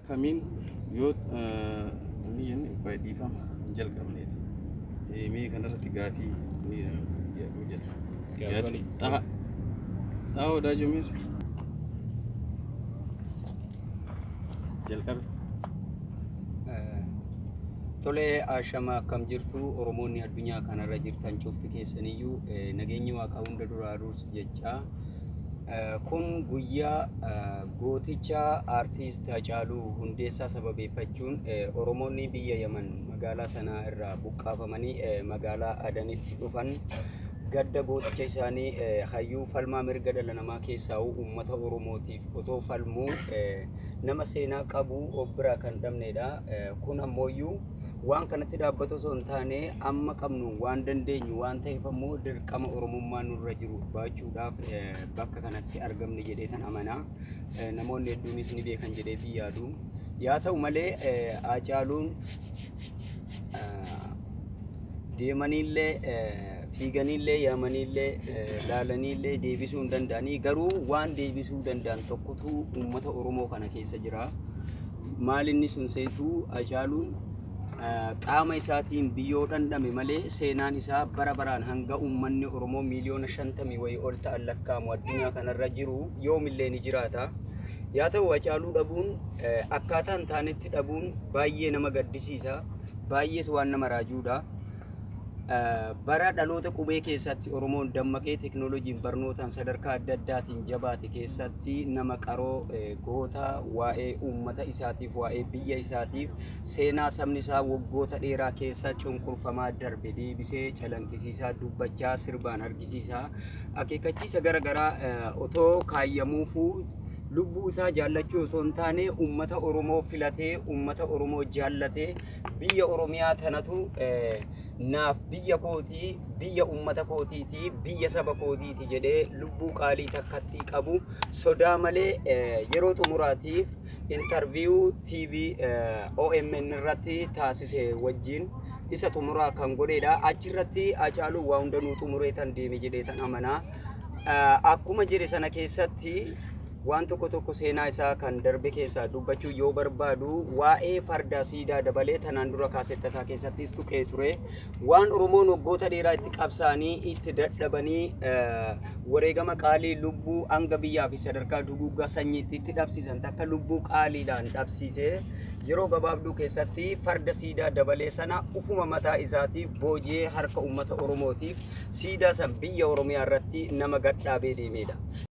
Kamiin yoo inni jenne qoy dhiifama hin jalqabneedha. Mee kanarratti gaafii ni jedha. Gaafii. Xaha. Xaha Wadaajoo miir. Jalqabe. Tole, ashama, akkam jirtu Oromoonni addunyaa kanarra jirtan cufti keessaniyyuu? Nageenyi Waaqaa hunda duraa dursu jecha, kun guyyaa gooticha aartiist Hacaaluu Hundeessaa sababeeffachuun Oromoonni biyya Yaman magaalaa sanaa irraa buqqaafamanii magaalaa Adanitti dhufan gadda gooticha isaanii, hayyuu falmaa mirga dhala namaa keessaa'uu uummata Oromootiif otoo falmuu nama seenaa qabu of biraa kan dhabnedha. Kun ammooyyuu waan kanatti dhaabbatu osoo hin taane, amma qabnu waan dandeenyu waan ta'eef ammoo dirqama Oromummaa nurra jiru baachuudhaaf bakka kanatti argamne jedhee tan amanaa. Namoonni hedduunis ni beekan jedheetii yaadu. Yaa ta'u malee, Hacaaluun deemaniillee, fiiganiillee, yaamaniillee, laalaniillee deebisuu hin danda'anii, garuu waan deebisuu danda'an tokkotu uummata Oromoo kana keessa jira. Maal inni sun seetuu? Hacaaluun qaama isaatiin biyyoo dhandhame malee seenaan isaa bara baraan hanga uummanni Oromoo miiliyoona 50 wayii ol ta'an lakkaa'amu addunyaa kanarra jiru yoomillee ni jiraata. Yaa ta'u, Hacaaluu dhabuun, akkaataa hin taanetti dhabuun baay'ee nama gaddisiisa. Baay'ees waan nama raajuudha. Bara dhaloota qubee keessatti Oromoon dammaqee teknooloojiin barnootaan sadarkaa adda addaatiin jabaate keessatti nama qaroo, goota waa'ee uummata isaatiif, waa'ee biyya isaatiif, seenaa sabni isaa waggoota dheeraa keessa cunqurfamaa darbe deebisee calanqisiisaa, dubbachaa, sirbaan argisiisaa, akeekkachiisa gara garaa otoo kaayyamuufuu lubbuu isaa jaallachuu osoo hin taane uummata Oromoo filatee, uummata Oromoo jaallatee, biyya Oromiyaa tanatu naaf biyya kootii, biyya uummata kootiiti, biyya saba kootiiti jedhee lubbuu qaalii takkatti qabu sodaa malee yeroo xumuraatiif interview TV OMN irratti taasise wajjin isa xumuraa kan godheedha. Achirratti Hacaaluu waa hunda nuu xumuree tan deeme jedhee tan amanaa. Akkuma jedhe sana keessatti waan tokko tokko seenaa isaa kan darbe keessaa dubbachuu yoo barbaadu, waa'ee farda siidaa dabalee tanaan dura kaasetta isaa keessattis tuqee ture. Waan Oromoon waggoota dheeraa itti qabsaanii, itti dadhabanii, wareegama qaalii lubbuu hanga biyyaa fi sadarkaa duguuggaa sanyiitti itti dhabsiisan takka lubbuu qaaliidhaan dhabsiisee yeroo gabaabduu keessatti farda siidaa dabalee sana ufuma mataa isaatiif booji'ee harka uummata Oromootiif siidaa san biyya Oromiyaa irratti nama gadhaabee deemedha.